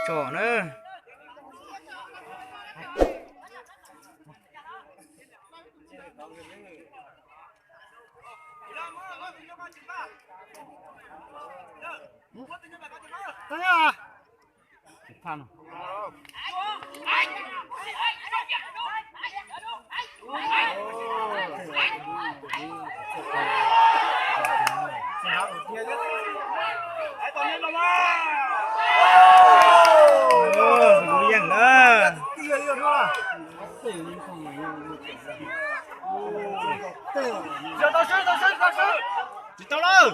Tsom na. Tsis tau lawm.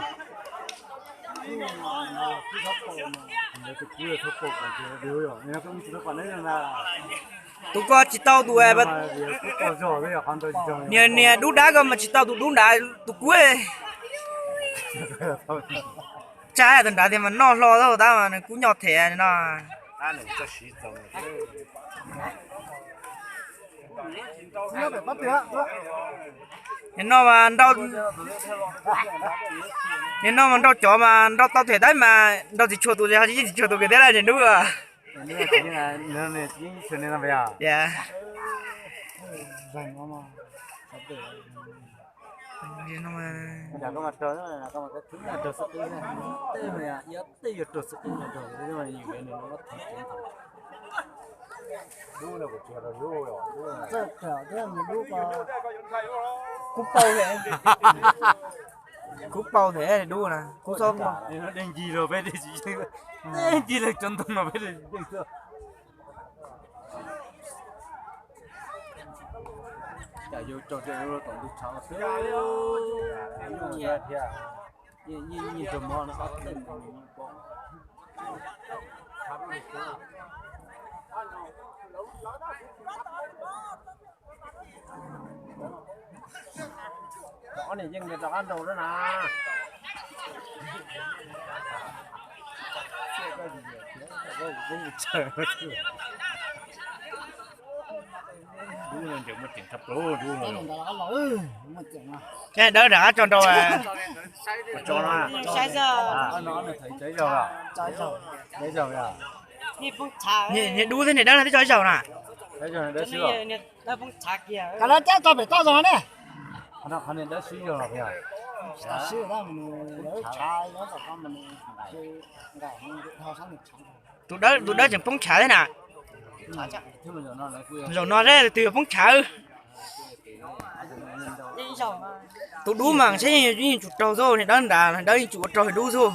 Tus ko tsis tau tus, niag niag dub dab ko mas tsis tau tus dub nrad tus kub. Tsab tus nrad tias mas noj hlo tab mas nws kub nyob them no. Nim no mas nrau, nim no mas nrau cov mas nrau tau them tab mas nrau tsis tshua tus, yeej tsis tshua tus kiag thiab lawm niag dub. Kub pau thiab, kub pau thiab dub na, kub txob, ncig los peb ncig los tso ntoo los peb. Cas yuav tso tom ntug tshav xwb, nyuj thiab, yeej rau mov no ob tej mus pom. Ob niam yeej rov qab nraus na. Dub no ntshe muaj ceem tshaj plaws dub no. Dawb rov qab tso nrau. Niag dub thiab niag dawb no twb tso ib zaug na. Kav lawv cab tso pem toj zog ne. Tus dawb tseem poob tshav thiab na. Zaum no seb tus twg yuav poob tshav. Tus dub mas saib yeej tsum raug xwb, niag dawb nrad, niag dawb yeej tsum ua raug niag dub xwb.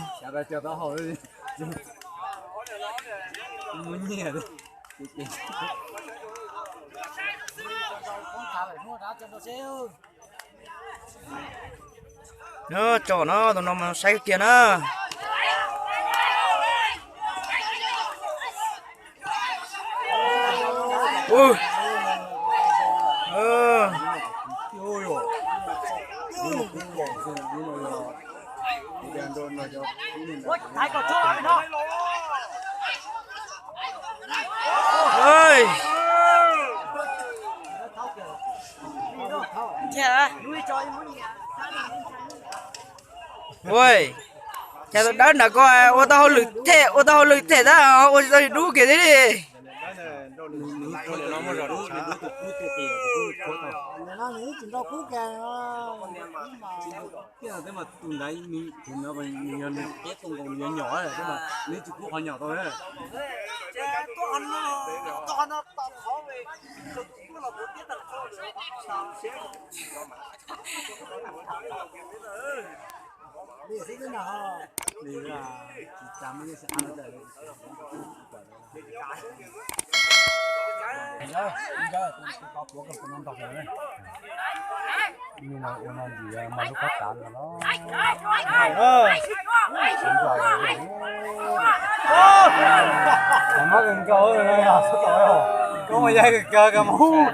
Tsom no, tus no mas saib kiag na. Ui, cas tus dawb nrad ko ua tau hauj lwm them, ua tau hauj lwm them tab ua tsis tau yus dub kiag thiab li. Tus ntawd nws yog nws peb tug nkaus nws yuav nyom, nws tsis kub qhov nyom tau. Mas lub kab tav ntag los. Mas kawg nkaus no yog sab tod, koj mus yaig kawg kawg kawg mus.